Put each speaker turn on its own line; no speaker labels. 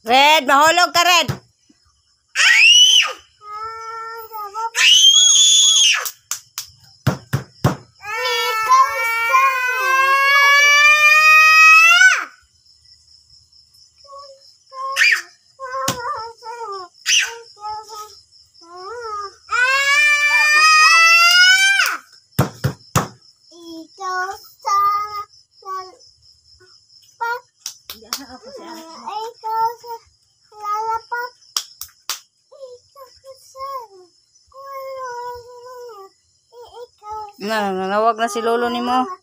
Red, mahulog ka, Red.
Ikaw sa Ikaw sa lalpak. Ikaw sa lalapak. Ikaw sa Ikaw
Na, nanawag na si lolo nimo.